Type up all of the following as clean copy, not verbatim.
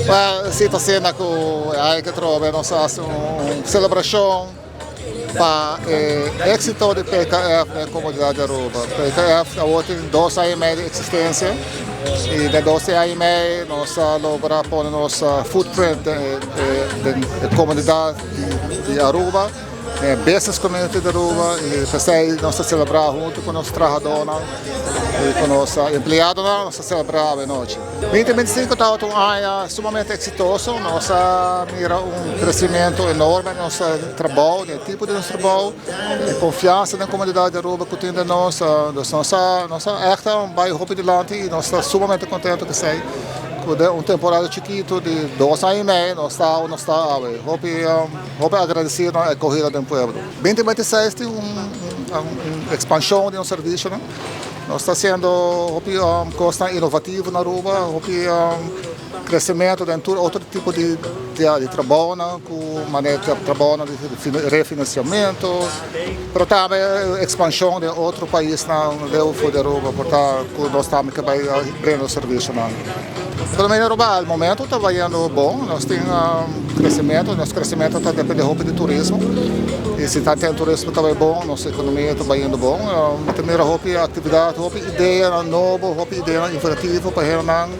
Well, si ta asina cu ay cu trobe nos a haci un celebracion pa e exito di PKF den comunidad di Aruba. PKF awor tin 2 aña y mey di existencia y den 2 aña y mey nos a logra pone nos footprint den e comunidad di Aruba, business community di Aruba, y pesey nos ta celebra hunto cu nos trahadornan y cu nos empleadonan, nos ta celebra anochi. 2025 tabata un aña sumamente exitoso, nos a mira un crecemento enorme den nos trabou, den tipo di nos trabou, e confiansa den comunidad di Aruba cu tin den nos, nos a echt bay hopi dilanti y nos ta sumamente contento cu esey. Cu un temporada chikito di 2 aña y mey, nos ta awe. Hopi, hopi agradecido na acogida di pueblo. 2026 tin un expansion di un servicio, no? Nos ta haciendo hopi cos inovativo na Aruba, hopi crecemento den otro tipo di trabou, no? Cu manera di trabou di refinanciamento, pero tambe expansion di otro paisnan for di Aruba, por ta cu nos tambe cu bay brinda servicio. No? Pero na Aruba, na momento ta bayendo bon, nos tin crecemento, nos crecemento ta depende hopi di turismo. Y si ta tin turismo tambe bon, nos economia ta bayendo bon. Tin hopi actividad, hopi idea nobo, hopi idea inovativo pa hendenan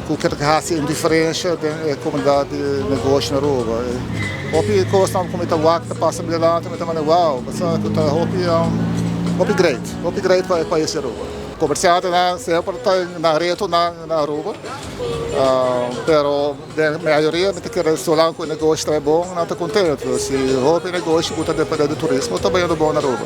cu kier haci un diferencia den comunidad di negoshi na Aruba. Hopi cos cu mi ta wak ta pasa dilanti, mi ta manda wow, ta hopi hopi great, hopi great pa e pais Aruba. Comerciantenan semper ta na reto na Aruba, pero e mayoria mi ta kere solange cu e negoshi ta bon, nan ta contento. Si hopi negoshi cu ta depende di turismo, ta bayendo bon na Aruba.